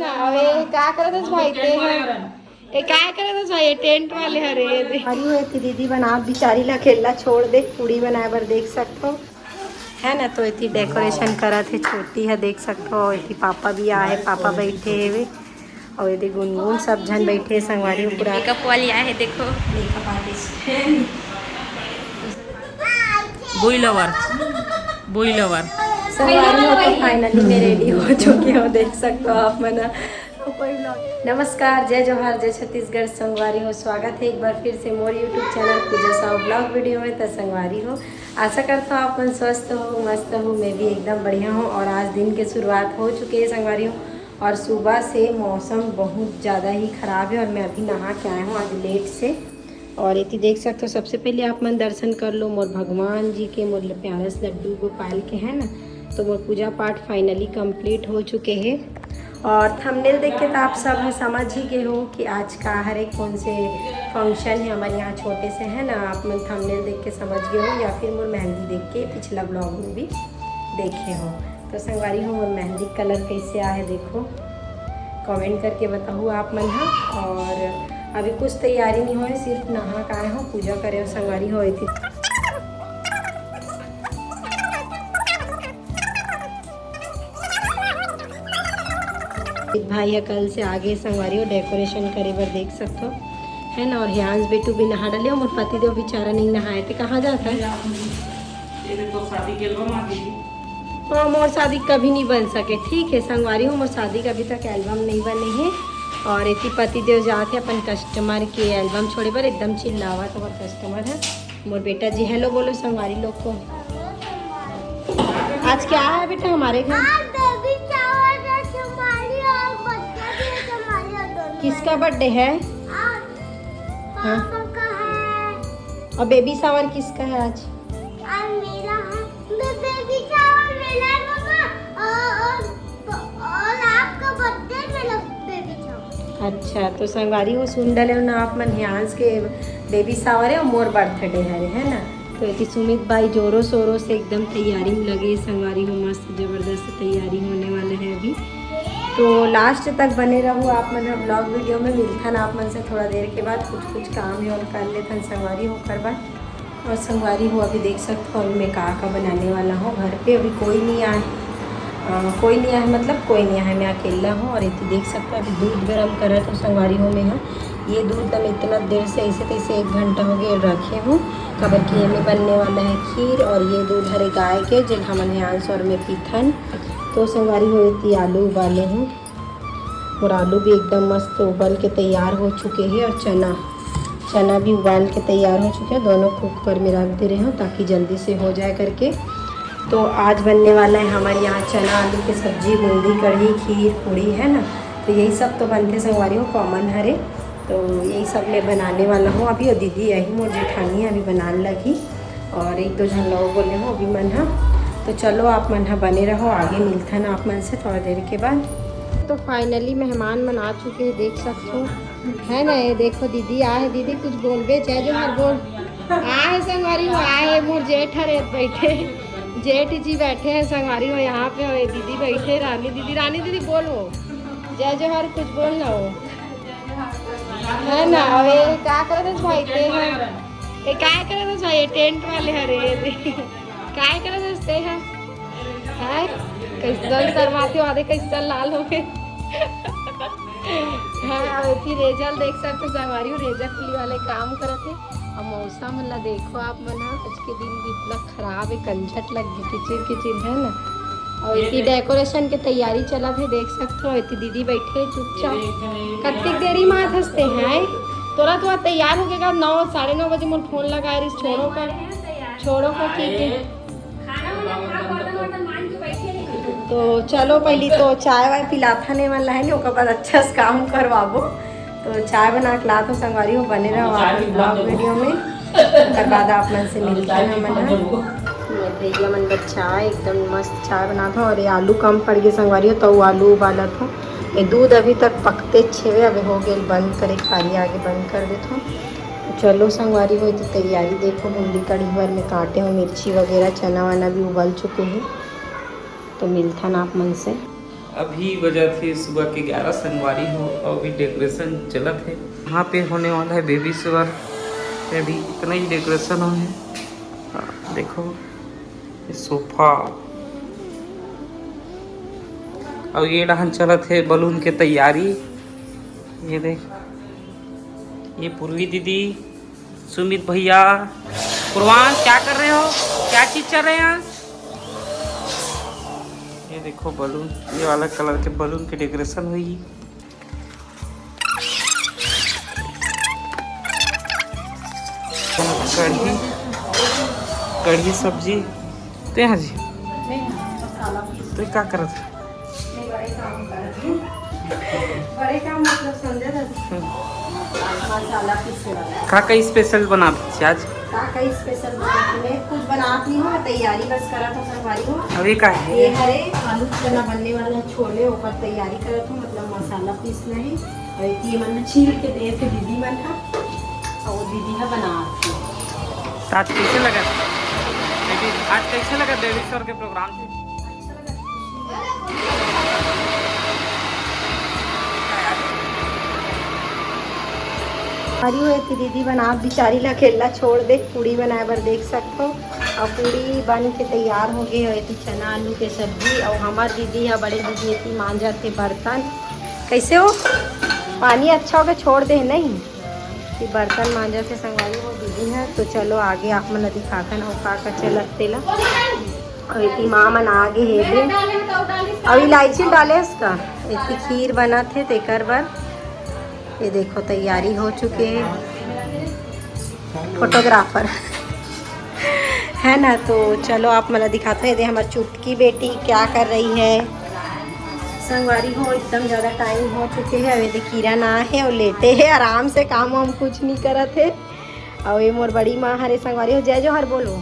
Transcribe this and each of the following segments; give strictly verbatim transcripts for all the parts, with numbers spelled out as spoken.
अबे, का करत हस भाई ते ह? ए, का करत हस भाई? ये टेंट वाले हरे, ये दे। अरे, वो एती दीदी बनात बिचारी ला अकेला छोड़ दे, पूड़ी बनाए बर देख सकथो, है ना? तो एती डेकोरेशन करत हे, छोटी है, देख सकथो। और एती पापा भी आए, पापा बैठे हेवे, और ये दे गुनगुन, सब झन बैठे हे संगवारी हो पूरा। मेकअप वाली आए है, देखो, मेकअप आर्टिस्ट। बुई लवर, बुई लवर। संगवारी हो, तो फाइनली मैं रेडी हो चुकी हूँ, देख सकते हो आप मन। कोई vlog। नमस्कार, जय जोहार, जय छत्तीसगढ़। संगवारी हो, स्वागत है एक बार फिर से मोर YouTube चैनल पूजा साहू ब्लॉग वीडियो में। तो संगवारी हो, आशा करता हूँ आप मन स्वस्थ हो, मस्त हो। मैं भी एकदम बढ़िया हूँ और आज दिन के शुरुआत हो चुके हैं संगवारी हो। और सुबह से मौसम बहुत ज़्यादा ही ख़राब है और मैं अभी नहा के आया हूँ आज लेट से। और एती देख सकते हो, सबसे पहले आप मन दर्शन कर लो मोर भगवान जी के, मोर प्यारा से लड्डू गोपाल के, है ना। तो मोर पूजा पाठ फाइनली कंप्लीट हो चुके हैं। और थंबनेल देख के तो आप सब ह समझ ही गए हो कि आज का हरे, कौन से फंक्शन है हमारे यहाँ छोटे से, है ना। आप मन थंबनेल देख के समझ गए हो या फिर मोर मेहंदी देख के पिछला ब्लॉग में भी देखे हो। तो संगवारी हो, मोर मेहंदी कलर कैसे आए देखो, कमेंट करके बताओ आप मन हा। और अभी कुछ तैयारी नहीं होए, सिर्फ नहा के आए हो, पूजा करे हो संगवारी हो। एती भाई ह कल से आगे संगवारी हो डेकोरेशन करे बर देख सकथो, है ना। और हियांश बेटू भी नहा डाले हो, मोर पति देव बेचारा नहीं नहाए, ते कहाँ जाता है? ये तो शादी के एल्बम आ गई। हाँ, मोर शादी कभी नहीं बन सके, ठीक है संगवारी हो, मोर शादी का अभी तक एल्बम नहीं बने है। और एती पति देव जात है अपन कस्टमर के एल्बम छोड़े बर, एकदम चिल्लावत हमार कस्टमर है। मोर बेटा जी हेलो बोलो संगवारी लोग को। आज क्या है बेटा हमारे घर? आज बेबी शावर है संगवारी और बर्थडे भी है संगवारी और दोनों किसका है। बर्थडे है? आज हाँ। पापा का है। और बेबी शावर किसका है आज? आज मेरा है। बे-, बेबी शावर मेरा है मम्मा। और, और, और आपका बर्थडे मेरा बेबी शावर। अच्छा, तो संगवारी हो सुन डाले हो ना आप मन, हियांश के बेबी शावर है और मोर बर्थडे हरे, है ना। तो एती सुमित भाई जोरों शोरों से एकदम तैयारी में लगे संगवारी हो, मस्त जबरदस्त तैयारी होने वाला है अभी। तो लास्ट तक बने रहो आप मन ब्लॉग वीडियो में, मिलथन आप मन से थोड़ा देर के बाद, कुछ कुछ काम है और कर लेथन संगवारी हो ओकर बाद। और संगवारी हो अभी देख सकते हो मैं का का बनाने वाला हूँ घर पे, अभी कोई नहीं आए। अ, कोई नहीं आए मतलब कोई नहीं आए, मैं अकेला हूँ। और एती देख सकते हो अभी दूध गर्म करत हूँ संगवारी हो मैं ह। ये दूध हम इतना देर से ऐसे तैसे एक घंटा हो गया रखे हूँ, काबर कि एमे बनने वाला है खीर। और ये दूध हरे गाय के, जेन हमन हियांश और मैं पीथन। तो संगवारी हो एती आलू उबाले हूँ और आलू भी एकदम मस्त उबल के तैयार हो चुके हैं और चना, चना भी उबाल के तैयार हो चुके हैं। दोनों कुकर में रख दे रहे हूँ ताकि जल्दी से हो जाए करके। तो आज बनने वाला है हमारे यहाँ चना आलू की सब्जी, बूंदी कढ़ी, खीर, पूड़ी, है ना। तो यही सब तो बनते संगवारी हो, कॉमन हरे। तो यही सब मैं बनाने वाला हूँ अभी। और दीदी यही मोर जेठानी है, अभी बनाने लगी। और एक दो झन लोग बोले हो अभी मन हा। तो चलो आप मन हा बने रहो, आगे मिलथन आप मन से थोड़ा देर के बाद। तो फाइनली मेहमान मन आ चुके हैं, देख सकते हो, है ना। ये देखो दीदी आए है, दीदी कुछ बोलबे, जय जोहार बोल। आए है संगवारी हो, आए है मोर जेठ हरे बैठे, जेठ जी बैठे हैं संगवारी हो यहाँ पे। और ये दीदी बैठे, रानी दीदी, रानी दीदी बोल हो, जय जोहार कुछ बोल ना हो, है ना। और ये का करत हस भाई ते ह? ये का करत हस भाई? ये टेंट वाले हरे, ये दे। काय करत हस ते ह? हाय, कैसन शर्माते हो, आधे कैसन लाल हो गए। हाँ, और फिर रेजल देख सकते हो, संगवारी हो, रेजल कुली वाले काम करत है। और मौसम ला देखो आप मन ह, आज के दिन भी इतना खराब है, कंझट लग गई, किचिर किचिर, है ना। और ये इतनी डेकोरेशन के तैयारी चलत है, देख सकते हो। इतनी दीदी बैठे हैं चुपचाप, कत्तिक देरी में आत हस ते हैं। तोरा तो तैयार हो गएगा, नौ, साढ़े नौ बजे मोर फोन लगाए रहिस, छोड़ो का, छोड़ो का की के। तो चलो, पहली तो चाय वाय पिलाथन ए मन ला, है नी, ओकर बाद अच्छा से काम करवाबो। तो चाय बना के लात हो संगवारी हो, बने रहो आप ब्लॉग वीडियो में, ओकर बाद आप मन से मिलथन हमन ह। ये भैया मन बर चाय, एकदम मस्त चाय बनात हो। और ये आलू कम पड़ गए संगवारी हो, तो वो आलू उबालत हो। ये दूध अभी तक पकते छेवे, अबे हो गए बंद करे, पानी आगे बंद कर देत हो। तो चलो संगवारी हो, इतनी तैयारी देखो, बूंदी कढ़ी बर में काटे हो मिर्ची वगैरह, चना वना भी उबल चुके हैं। तो मिलथन आप मन से। अभी बजत हे सुबह के ग्यारह संगवारी हो, अउ अभी डेकोरेशन चलत हे। यहाँ पे होने वाला है बेबी शावर, अभी इतना ही डेकोरेशन हो है। हाँ, देखो ये सोफा, अउ ये डहन चलत हे बलून के तैयारी। ये देख, ये पूर्वी दीदी, सुमित भैया, कुरवान क्या कर रहे हो, क्या चीज चल रहे हैं यहाँ? ये देखो बलून, ये वाला कलर के बलून के डेकोरेशन हुई। कढ़ी, कढ़ी सब्जी। ते हाँ जी, ते का करत? बड़े काम मतलब समझे ना। मसाला पीसे वाला। का का स्पेशल बनात हस आज? का का स्पेशल बनात हूँ? मैं कुछ बनात नहीं हूँ, मैं तैयारी बस करत हूँ संगवारी हो। अभी का है? ये हरे आलू चना बनने वाला है, छोले, ओकर तैयारी करत हूँ, मतलब मसाला पीसना है। अउ ये मन छील के दे के दीदी मन ह, अउ वो दीदी ह बनात हे। तो आज कैसे लगा बेबी, आज कैसे लगा बेबी शावर के प्रोग्राम? अरे वो एती दीदी बनात बिचारी ला अकेला छोड़ दे, पूड़ी बनाए बर देख सकथो। अउ पूड़ी बन के तैयार हो गए हो, एती चना आलू के सब्जी। अउ हमार दीदी ह, बड़े दीदी एती मांजत हे बर्तन। कैसे हो? पानी अच्छा हो गया, छोड़ दे नहीं कि बर्तन मांजत हे संगवारी हो दीदी ह। तो चलो आगे आप मन ला दिखाथन अउ का का चलत तेला। अउ एती माँ मन आगे हे दे। अउ इलायची डाले हस का? एती खीर बनत हे तेकर बर। ये देखो तैयारी हो चुके हे। फोटोग्राफर है ना, तो चलो आप मन ला दिखाथो। ये दे हमार चुटकी बेटी क्या कर रही है। संगवारी हो एकदम ज्यादा टाइम हो चुके हे। अउ ये दे किरण आ हे अउ लेटे हे आराम से, काम वाम कुछ नहीं करत हे। अउ ये मोर बड़ी माँ हरे संगवारी हो, जय जोहार बोलो।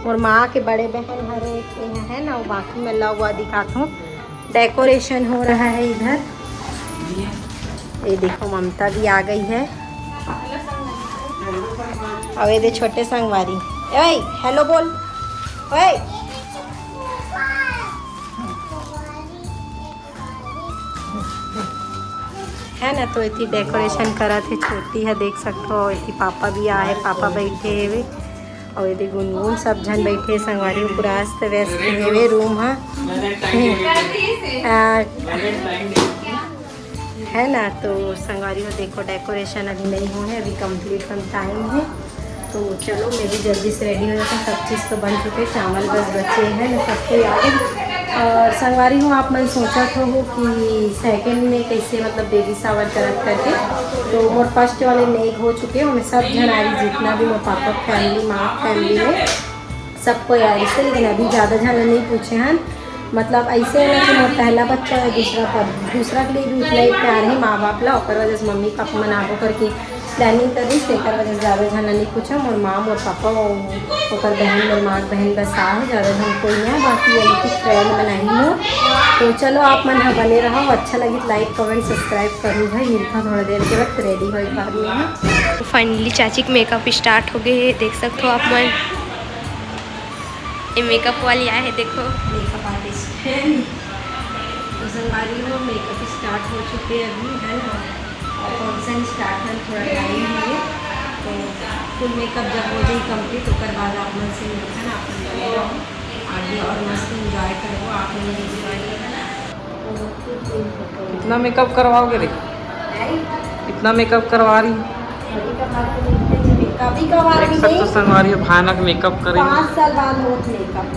मोर माँ के बड़े बहन हरे, ये है ना, वो बाकी मन ला वो दिखात हूँ। डेकोरेशन हो रहा है इधर। ये देखो ममता भी आ गई है। अउ ये दे छोटे संगवारी, ओए हेलो बोल, ओए। है ना, तो एती डेकोरेशन करत हे छोटी ह, देख सकथो। एती पापा भी आए, पापा बैठे हेवे। अउ एदे गुनगुन सब झन बैठे संगवारी हो, पूरा अस्त व्यस्त हेवे रूम ह। आ, है ना, तो संगवारी हो देखो डेकोरेशन अभी नहीं हुआ है, अभी कंप्लीट हम टाइम है। तो चलो मैं भी जल्दी से रेडी हो जाता हूँ। सब चीज़ तो बन चुके, चावल बस बचे हैं ना, सबको याद है। और संगवारी हो, आप मन सोचत हो कि सेकंड में कैसे मतलब बेबी शावर करत करके, तो मोर फर्स्ट वाले नेग हो चुके हो। मैं सब झन आ रही, जितना भी मोर पापा फैमिली, माँ फैमिली में सबको याद से, लेकिन अभी ज़्यादा झन नहीं पूछे हैं। मतलब ऐसे है ना कि मोर पहला बच्चा है, दूसरा पर, दूसरा के लिए भी उतना ही प्यार है माँ बाप ला। ओकर वजह से मम्मी पापा मन आबो करके प्लानिंग कर रही, तेकर वजह से ज़्यादा झन नहीं पूछा। मोर माँ, मोर पापा, वो, ओकर बहन, मोर माँ के बहन बस आ है, ज़्यादा झन कोई नहीं है। बाकी यही कुछ फ्रेंड बनाई मोर। तो चलो आप मन ह बने रहो, अच्छा लगी तो लाइक कमेंट सब्सक्राइब करू भाई। मिलता थोड़ा देर के बाद रेडी हो बाद में। फाइनली चाची के मेकअप स्टार्ट हो गए है, देख सकते हो आप मन। ये मेकअप वाली आए है, देखो। मेकअप आर्टिस्ट है। तो संगवारी हो, मेकअप स्टार्ट हो चुके हैं अभी, है ना, और फंक्शन स्टार्ट है, थोड़ा टाइम है। तो फुल मेकअप जब हो जाए कंप्लीट, ओकर बाद आप मन से मिलते हैं, आप मन बने रहो आगे और मस्त एंजॉय करो आप लोग। कितना मेकअप करवाओगे रे? कितना मेकअप करवा रही? कभी कभार तो मिलते हैं जी, कभी कभार देख भी सकते हो नहीं। संगवारी हो, भयानक मेकअप करेंगे। पाँच साल बाद होत मेकअप।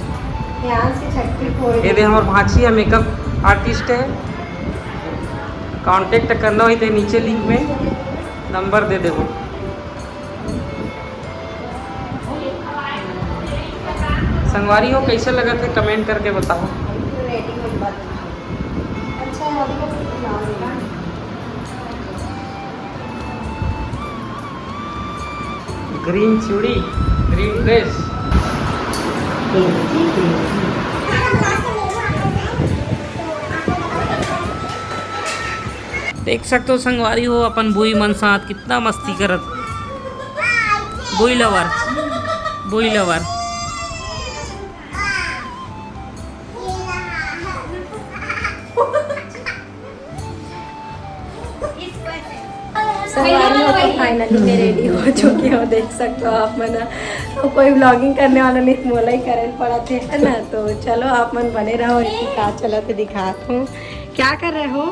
ध्यान से छट्टी फोड़ ये दे, हमारे भांची है, मेकअप आर्टिस्ट है, कॉन्टेक्ट करना हो तो नीचे लिंक में नंबर दे देबो। संगवारी हो, कैसे लगत हे, कमेंट करके बताओ। अच्छा है, अभी तो कुछ नाम नहीं। ग्रीन चूड़ी, ग्रीन ड्रेस। देख सकते हो संगवारी हो, अपन बुई मन साथ कितना मस्ती करत। बुई लवर, बुई लवर। संगवारी हो, तो finally मैं ready हो चुकी हूँ, देख सकते हो आप मन। तो कोई vlogging करने वाला नहीं, मोला ही करे पड़त हे, है ना? तो चलो, आप मन बने रहो, एती का चलत हे दिखात हूँ। क्या कर रहे हो?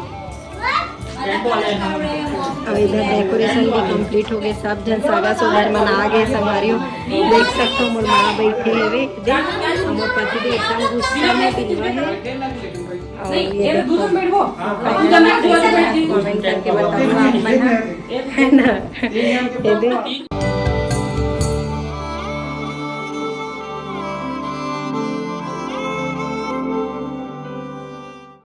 अब इधर decoration भी complete हो गए, सब झन सगा सोदर मन आ गए संगवारी हो। देख सकते हो, मोर माँ बैठे हवे, देख, और मोर पति भी एकदम गुस्सा में बिलवा है। और ये देखो, comment करके बताओ आप मन, है ना? ये देखो।